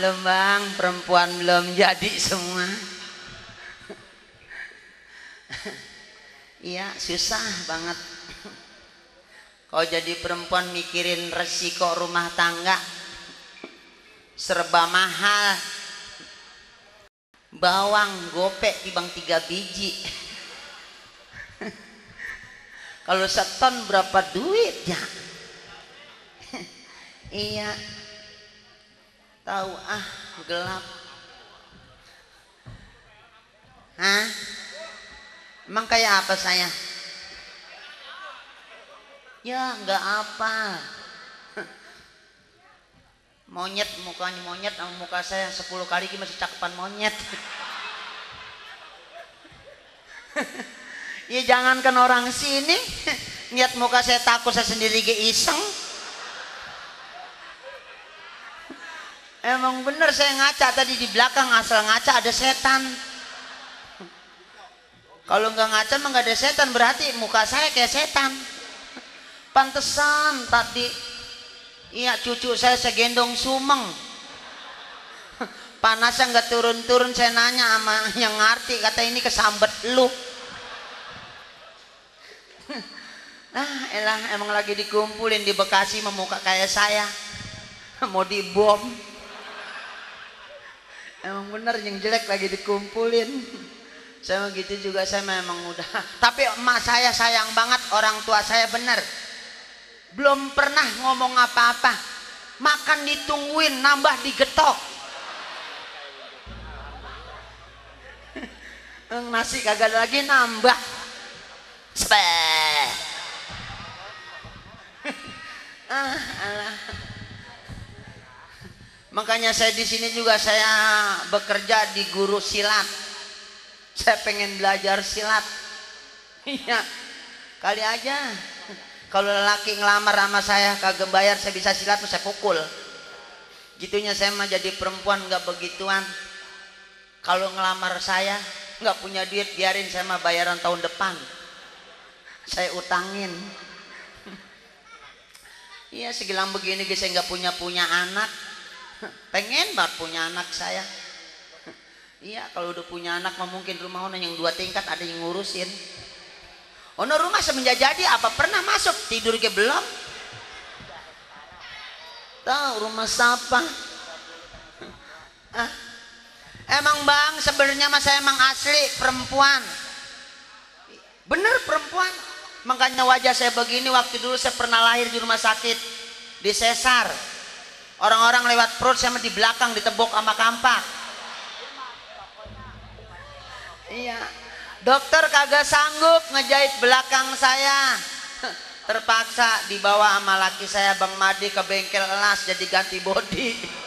Maklum bang, perempuan belum jadi semua. Iya susah banget. Kalau jadi perempuan mikirin resiko rumah tangga serba mahal. Bawang gopek timbang 3 biji. Kalau seton berapa duit ya? Iya. Tahu gelap. Hah? Emang kayak apa saya? Ya nggak apa. Monyet mukanya monyet sama muka saya 10 kali masih cakepan monyet. Ya jangankan orang sini, lihat muka saya takut saya sendiri ge iseng. Emang bener saya ngaca tadi di belakang, asal ngaca ada setan. Kalau nggak ngaca mah nggak ada setan, berarti muka saya kayak setan. Pantesan tadi iya cucu saya gendong sumeng. Panasnya nggak turun-turun, saya nanya sama yang ngerti, kata ini kesambet lu. Elah emang lagi dikumpulin di Bekasi memuka kayak saya. Mau dibom. Emang bener yang jelek lagi dikumpulin. Saya gitu juga, saya memang udah. Tapi emak saya sayang banget, orang tua saya bener. Belum pernah ngomong apa-apa. Makan ditungguin, nambah digetok. Nasi kagak ada lagi, nambah. Speh. Alah. Makanya saya di sini juga saya bekerja di guru silat. Saya pengen belajar silat. Iya. Kali aja kalau lelaki ngelamar sama saya kagak bayar, saya bisa silat saya pukul. Gitunya saya mah jadi perempuan nggak begituan. Kalau ngelamar saya nggak punya duit, biarin, saya mah bayaran tahun depan. Saya utangin. Iya segilang begini saya nggak punya anak. Pengen banget punya anak saya. Iya kalau udah punya anak mah mungkin rumah ono yang 2 tingkat ada yang ngurusin. Ono rumah semenjak jadi apa pernah masuk tidur ke belum? Tahu rumah siapa? Emang bang sebenarnya mas saya emang asli perempuan. Bener perempuan. Makanya wajah saya begini, waktu dulu saya pernah lahir di rumah sakit di sesar. Orang-orang lewat perut saya di belakang ditebok sama kampak. Iya. Dokter kagak sanggup ngejahit belakang saya. Terpaksa dibawa sama laki saya Bang Madi ke bengkel elas jadi ganti body.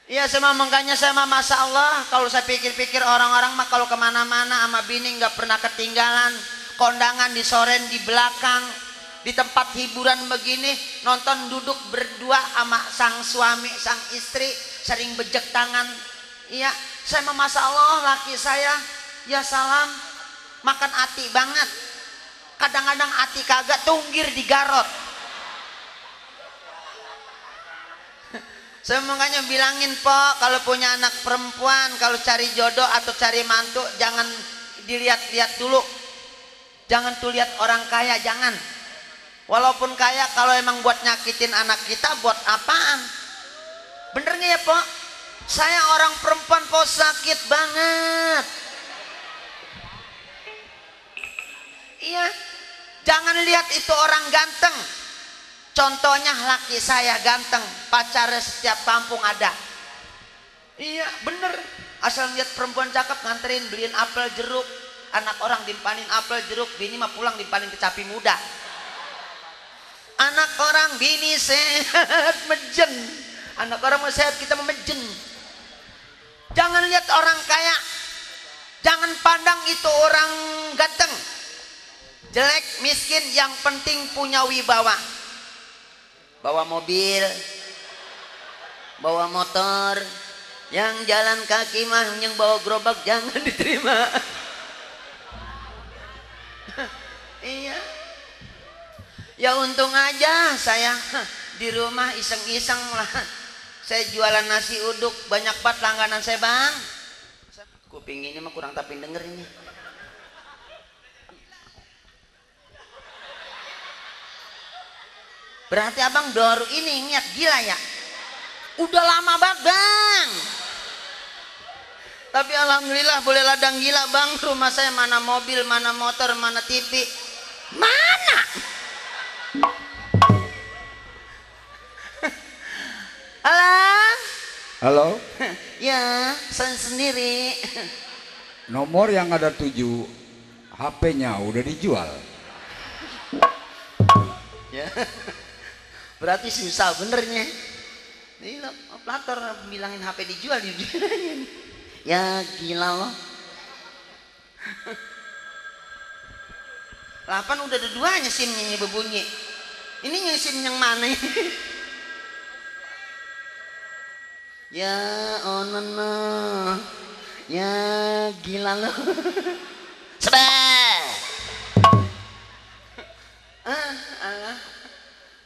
Iya sama makanya saya mah masya Allah kalau saya pikir-pikir orang-orang mah kalau kemana-mana sama bini nggak pernah ketinggalan. Kondangan disoren di belakang, di tempat hiburan begini nonton duduk berdua sama sang suami sang istri sering bejek tangan. Iya saya mah masya Allah laki saya ya salam makan ati banget. Kadang-kadang ati kagak tunggir di garot. Saya makanya bilangin Pok, kalau punya anak perempuan, kalau cari jodoh atau cari mantu jangan dilihat-lihat dulu. Jangan tuh lihat orang kaya, jangan. Walaupun kaya kalau emang buat nyakitin anak kita buat apaan? Bener gak ya Pok? Saya orang perempuan Pok sakit banget. Iya. Jangan lihat itu orang ganteng. Contohnya laki saya ganteng, pacarnya setiap kampung ada. Iya bener, asal lihat perempuan cakep nganterin beliin apel jeruk. Anak orang dimpanin apel jeruk, bini mah pulang dimpanin kecapi muda. Anak orang bini sehat mejen, anak orang mau sehat kita memejen. Jangan lihat orang kaya, jangan pandang itu orang ganteng, jelek, miskin, yang penting punya wibawa. Bawa mobil, bawa motor, yang jalan kaki mah yang bawa gerobak jangan diterima. Iya. Ya untung aja saya Di rumah iseng-iseng lah. Saya jualan nasi uduk, banyak banget langganan saya bang. Kuping ini mah kurang tapi denger ini. Berarti abang baru ini niat gila ya? Udah lama banget bang. Tapi alhamdulillah boleh ladang gila bang. Rumah saya mana mobil, mana motor, mana TV. Mana? Halo? Halo? Ya, saya sendiri. Nomor yang ada 7, HP-nya udah dijual. Ya. Berarti susah benernya. Ini operator bilangin HP dijual ya gila loh. 8 udah ada 2-nya SIM-nya ini berbunyi. Ini SIM yang mana ini? Ya oh no. Ya gila loh. Sebel.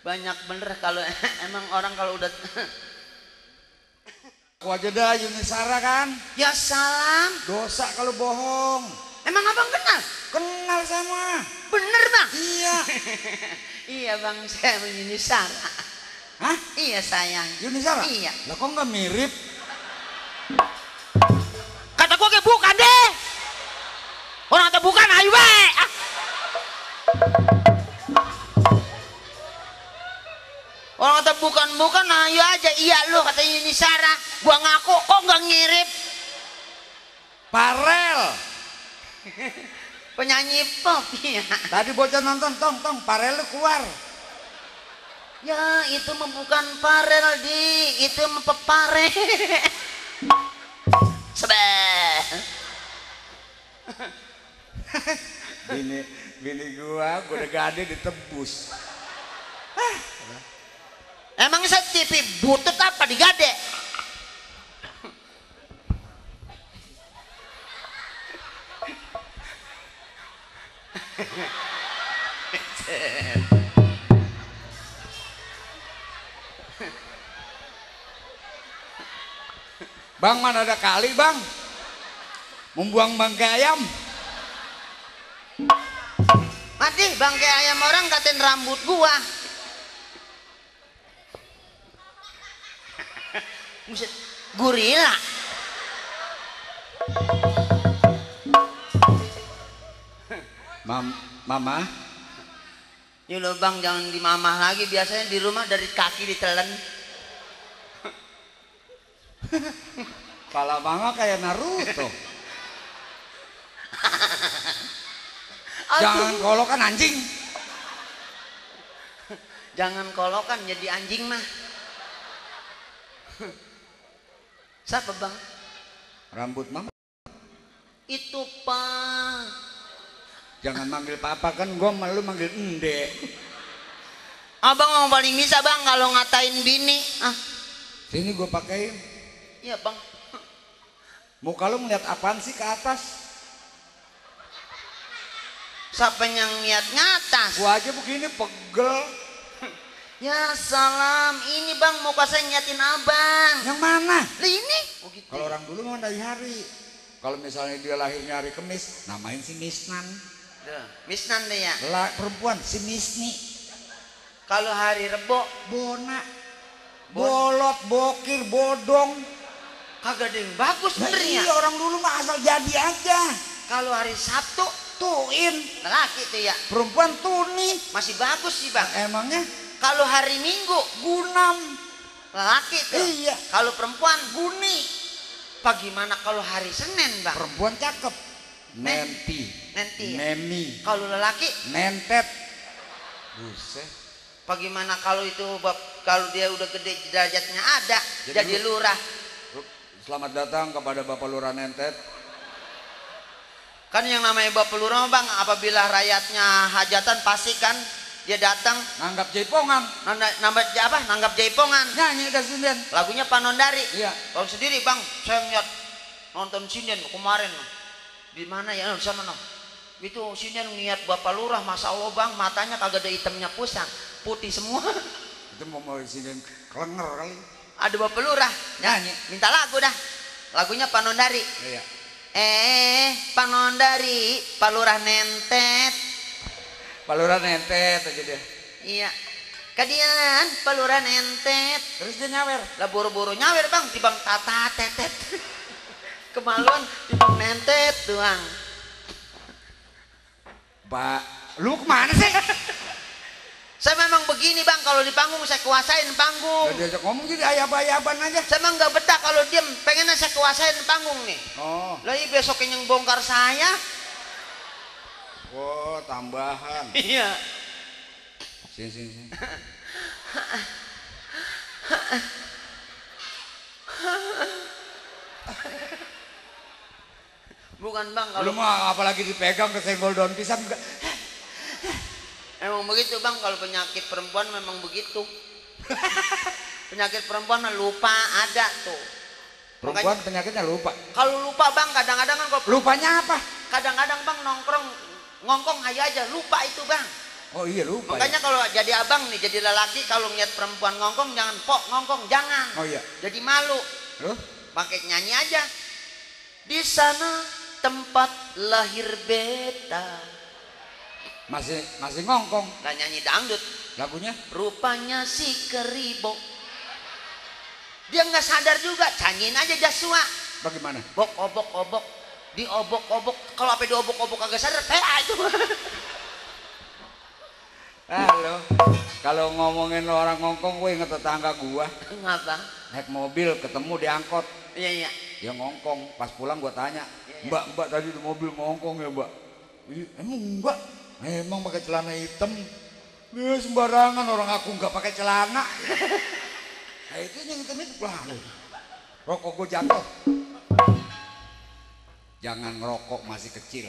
Banyak bener kalau emang orang kalau udah. Aku aja dah Yuni Sara kan. Ya salam. Dosa kalau bohong. Emang abang kenal? Kenal sama. Bener bang? Iya. Iya bang, saya Yuni Sara. Hah? Iya sayang. Yuni Sara? Iya. Lah kok nggak mirip? Kata gua kayak bukan deh. Orang kata bukan ayo be. Orang kata bukan ayo aja. Iya lu kata Yuni Sara. Gua ngaku kok nggak ngirit. Parel. Penyanyi pop ya. Tadi bocah nonton tong Parel lu keluar. Ya itu mah bukan Parel di, itu mah pepare. Sebel. Bini gua udah gade ditebus. Emang saya TV butut apa digade? Bang, mana ada kali bang? Membuang bangkai ayam. Mati bangkai ayam orang katain rambut gua. Buset, gorila. Mama. Ya lo bang jangan dimamah lagi, biasanya di rumah dari kaki ditelen. Kepala mama kayak Naruto. Jangan kolokan anjing. Jangan kolokan jadi anjing mah. Siapa bang? Rambut mama. Itu pak. Jangan manggil papa kan gua malu manggil ende. Abang mau paling bisa bang kalau ngatain bini. Sini gua pakein. Iya bang. Muka lu ngeliat apaan sih ke atas? Siapa yang niat ngatas? Gua aja begini pegel. Ya salam, ini bang muka saya nyatin abang. Yang mana? Lah ini. Oh, gitu. Kalau orang dulu mah dari hari. Kalau misalnya dia lahirnya hari Kamis, namain si Misnan. Duh, Misnan deh ya. Perempuan si Misni. Kalau hari Rebo, Bona. Bolot, bokir, bodong. kagak ada yang bagus sebenarnya. Iya, orang dulu mah asal jadi aja. Kalau hari Sabtu, Tuin. lelaki tuh ya. Perempuan tuni. Masih bagus sih bang. Emangnya? Kalau hari Minggu, Gunam. lelaki tuh. Iya. Kalau perempuan, Guni. bagaimana kalau hari Senin bang? Perempuan cakep. Nenti. Nanti ya. Nemi. Kalau lelaki, Nentet. Buset. bagaimana kalau itu kalau dia udah gede derajatnya ada, jadi lurah. Selamat datang kepada Bapak Lurah Nentet. Kan yang namanya Bapak Lurah bang, apabila rakyatnya hajatan pasti kan dia datang Nanggap jaipongan. nanggap jaipongan. Nyanyi udah sinden. Lagunya Panondari. Iya. Kalau sendiri bang, saya ngeliat nonton sinden kemarin. Di mana ya? Di sana no. Itu sinden ngeliat Bapak Lurah, masya Allah bang, matanya kagak ada hitamnya pusang, putih semua. Itu mau sini kelenger kali. Aduh Bapak Lurah, Nyanyi. minta lagu dah. Lagunya Panondari. Iya. Panondari, Pak Lurah nentet. Pak Lurah nentet aja dia. Iya. Kadian Pak Lurah nentet. Terus dia nyawer. Lah buru-buru nyawer bang, tibang tata tetet. Kemaluan tibang nentet doang. Pak, lu kemana sih? Saya memang begini bang, kalau di panggung saya kuasain panggung. Udah diajak ngomong jadi ayab-ayaban aja. Saya memang nggak betah kalau diem, pengennya saya kuasain panggung nih. Oh. Lah ini besoknya yang bongkar saya. Oh, tambahan. Iya. Sini. Bukan bang, Lu kalau mah apalagi dipegang kesenggol daun pisang enggak. emang begitu bang, kalau penyakit perempuan memang begitu. Penyakit perempuan lupa ada tuh. Perempuan penyakitnya lupa. Kalau lupa bang, kadang-kadang kan kalau Lupanya apa? kadang-kadang bang nongkrong ngongkong aja lupa itu bang. Oh iya lupa. Makanya Ya? kalau jadi abang nih, jadi lelaki, kalau ngeliat perempuan ngongkong jangan pok ngongkong, jangan. Oh iya. Jadi malu. Lu? Pakai nyanyi aja. Di sana tempat lahir beta. Masih ngongkong. Nggak nyanyi dangdut. Lagunya? Rupanya si keribok. Dia nggak sadar juga, canyiin aja Jasua. Bagaimana? Bok obok obok, diobok obok. Kalau apa diobok obok kagak sadar, itu. Halo. Kalau ngomongin orang ngongkong, gue inget tetangga gua. Ngapa? Naik mobil ketemu di angkot. Iya. Dia ngongkong. Pas pulang gua tanya, Iya. Mbak tadi di mobil ngongkong ya Mbak? "Ih, emang enggak? Emang pakai celana hitam. Ya sembarangan orang aku nggak pakai celana." Nah itu yang hitam itu lah. Rokok gue jatuh. Jangan ngerokok masih kecil.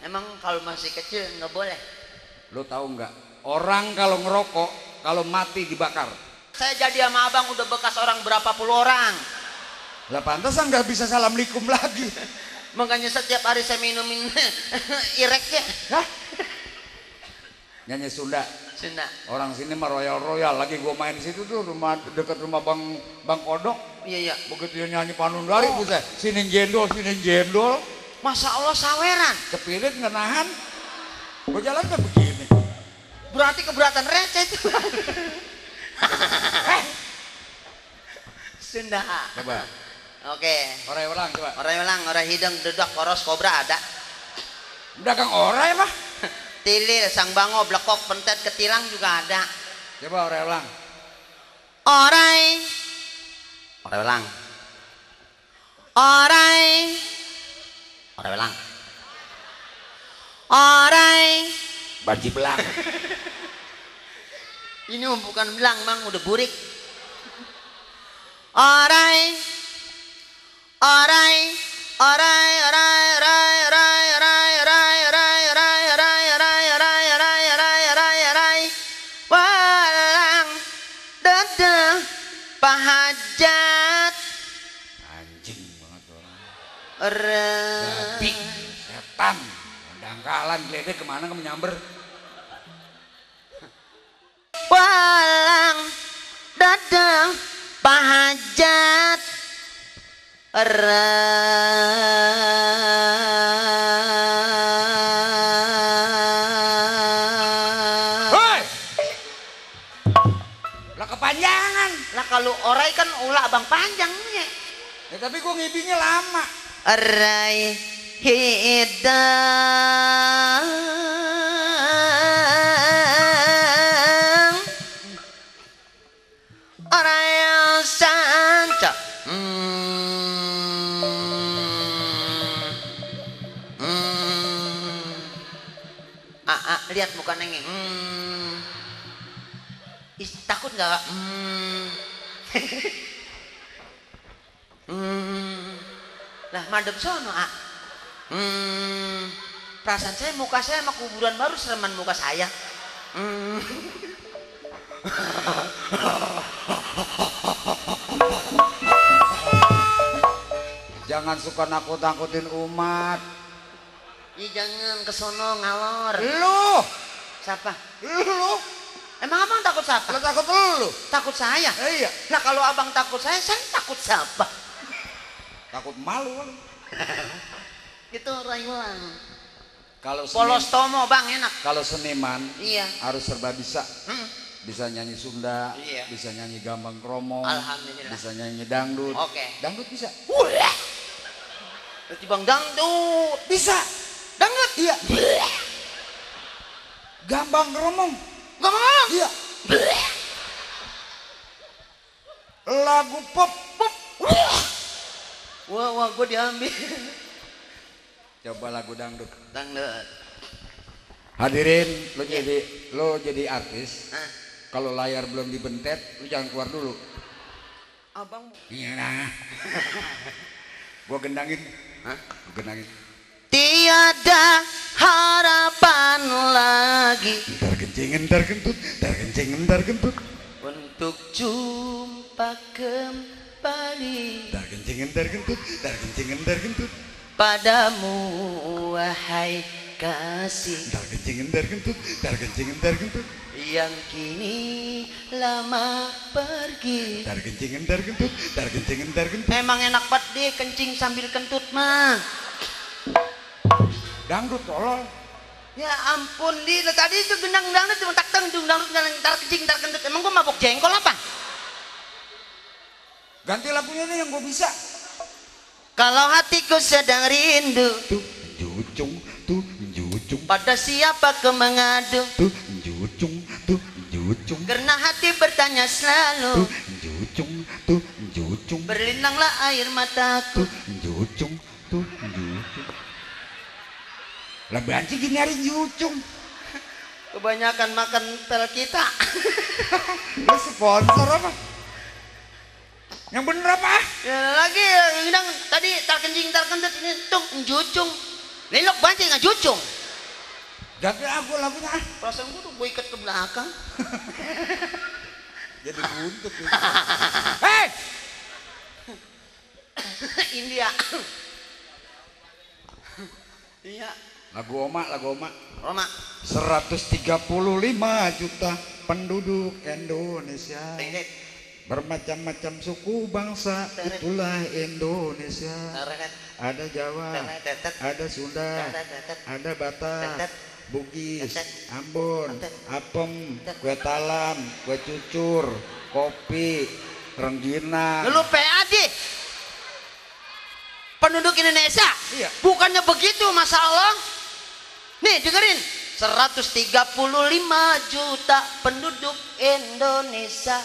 Emang kalau masih kecil nggak boleh. Lo tahu nggak? Orang kalau ngerokok, kalau mati dibakar. Saya jadi sama abang udah bekas orang berapa puluh orang. Lah pantesan nggak bisa assalamualaikum lagi. Makanya setiap hari saya minumin ireknya. Hah? Nyanyi Sunda. Sunda. Orang sini mah royal lagi gua main di situ tuh rumah dekat rumah Bang Kodok. Iya. Begitu dia nyanyi Panundari buset, sini jendol. Masya Allah saweran. Kepirit nggak nahan. Gua jalan kan begini. Berarti keberatan receh itu. Sunda. Coba. Oke. Orai ulang coba. Orang bilang orang hidung dedak koros kobra ada. Dagang orai mah. Tilil sang bango blekok pentet ketilang juga ada. Coba orai ulang. Orai ulang. Orai ulang. Orai. Baji belang. Ini bukan belang bang, udah burik. Orai. Walang dadang pahajat. Anjing banget orang. Babi. Setan. Dangkalan geledek kemana kamu nyamber? Walang dadang pahajat. Hoi! Lah kepanjangan. Lah kalau orai kan ulah abang panjangnya. Ya tapi gua ngibinya lama. Orai hidang. Orai yang sanca. Lihat muka nengeng. Takut nggak? Lah madep sono perasaan saya muka saya sama kuburan baru sereman muka saya. Jangan suka nakut-nakutin umat. Ih jangan kesono ngalor. Lu, Siapa? lu. Emang abang takut siapa? Lo takut lu? Takut saya. Iya. Nah kalau abang takut saya takut siapa? Takut malu lu. Itu rayuan. Kalau Polos tomo bang enak. kalau seniman Iya. harus serba bisa. Bisa nyanyi Sunda, Iya. bisa nyanyi gambang kromong, Alhamdulillah. bisa nyanyi dangdut. Oke. Dangdut bisa. Berarti bang dangdut. Bisa. Dangdut? Iya. Gambang kromong. Ngomong. Iya. Lagu pop. Wah, gue diambil. Coba lagu dangdut. Dangdut. Hadirin, lo jadi artis. Hah? Kalau layar belum dibentet, lu jangan keluar dulu. Abang. Iya nah. Gua gendangin. Hah? Gua gendangin. Tiada harapan lagi Entar kencing, entar kentut, entar kencing, entar kentut. untuk jumpa kembali Entar kencing, entar kentut, entar kencing, entar kentut. padamu wahai kasih Entar kencing, entar kentut, entar kencing, entar kentut. yang kini lama pergi. Entar kencing, entar kentut, entar kencing, entar kentut. Emang enak banget deh kencing sambil kentut mah. Dangdut tolol. Ya ampun di tadi itu gendang dangdut cuma tak tang dangdut ntar kencing ntar kentut. Emang gua mabok jengkol apa? Ganti lagunya nih yang gua bisa. Kalau hatiku sedang rindu Tuh, jucung, tuh, jucung. pada siapa kau mengadu? Tuh, jucung, tuh, jucung. Karena hati bertanya selalu Tuh, jucung, tuh, jucung. berlinanglah air mataku. Tuh, jucung, tuh, jucung. Lah banci gini hari jucung. Kebanyakan makan pel kita. Lu sponsor apa? Yang bener apa? Ya lagi yang bilang tadi tar kencing tar kentut ini tung jucung. Lelok banci nggak jucung. Ganti lagunya ah. Perasaan gua tuh gua ikat ke belakang. Jadi buntut. Hei! India. Iya. Lagu Oma. Roma. 135 juta penduduk Indonesia. Tet. Bermacam-macam suku bangsa, itulah Indonesia. Ada Jawa, ada Sunda, ada Batak, Bugis, Ambon, Apem, kue talam, kue cucur, kopi, rengginang. Lu PAD. Penduduk Indonesia. Iya. Bukannya begitu Masya Allah. Nih dengerin 135 juta penduduk Indonesia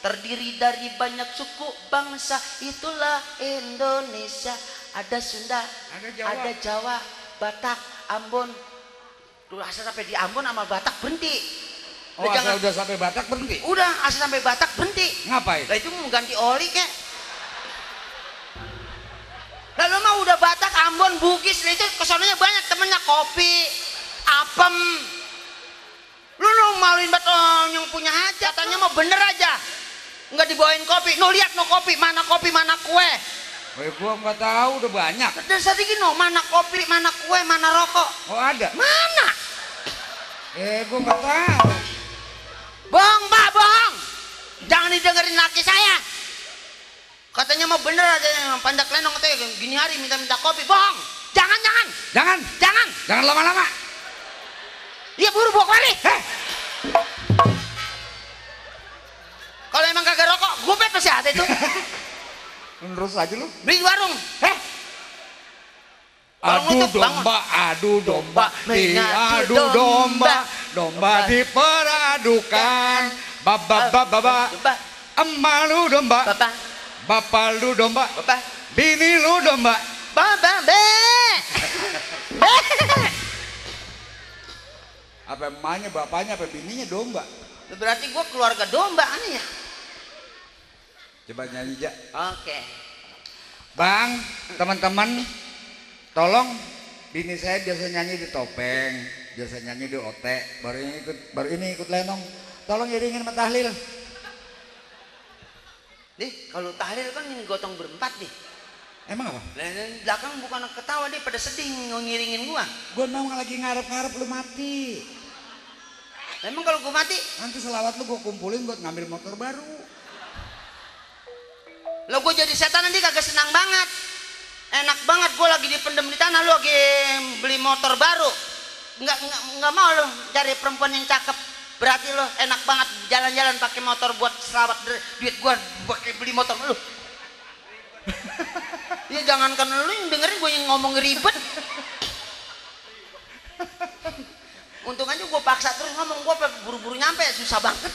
terdiri dari banyak suku bangsa, itulah Indonesia. Ada Sunda, ada Jawa, Batak, Ambon. Tuh asal sampai di Ambon sama Batak berhenti. Oh, asal udah sampai Batak berhenti? Udah asal sampai Batak berhenti. Ngapain? Lah itu mau ganti oli kek. Lalu mah udah Batak, Ambon, Bugis, itu kesonanya banyak temennya kopi, apem. Lu maluin banget yang punya hajat, katanya mah bener aja. Nggak dibawain kopi, no lihat no kopi, mana kue. Oh, gua nggak tahu udah banyak. Dan sedikit no, mana kopi, mana kue, mana rokok. Oh ada? Mana? Gua nggak tahu. Bohong, Mbak, bohong. Jangan didengerin laki saya. Katanya mau bener aja yang panjang lenong katanya gini hari minta kopi. Bohong. Jangan lama-lama. Iya buru bawa kemari. Kalau emang kagak rokok gupet masih ada itu. Terus aja lu. Beli di warung. Adu domba, domba diperadukan. Baba, emak lu domba, bapak lu domba, bini lu domba. Apa emaknya, bapaknya, apa bininya domba? Berarti gua keluarga domba aneh ya. Coba nyanyi aja. Oke. Bang, teman-teman, tolong bini saya biasa nyanyi di topeng, biasa nyanyi di otek, baru ini ikut lenong. Tolong iringin sama tahlil. Dih, kalau tahlil kan ini gotong berempat deh. Emang apa? Di belakang bukan ketawa deh, pada sedih ngiringin gua. Gua mau lagi ngarep-ngarep lu mati. Memang kalau gue mati, nanti selawat lu gue kumpulin buat ngambil motor baru. lo gue jadi setan nanti kagak senang banget. Enak banget gue lagi dipendem di tanah, lo lagi beli motor baru. Nggak mau lo cari perempuan yang cakep. Berarti lo enak banget jalan-jalan pakai motor buat selawat, duit gue pakai beli motor lo. Ya jangankan lu yang dengerin, gue yang ngomong ribet. Untung aja gue paksa terus ngomong, gue buru-buru nyampe, susah banget.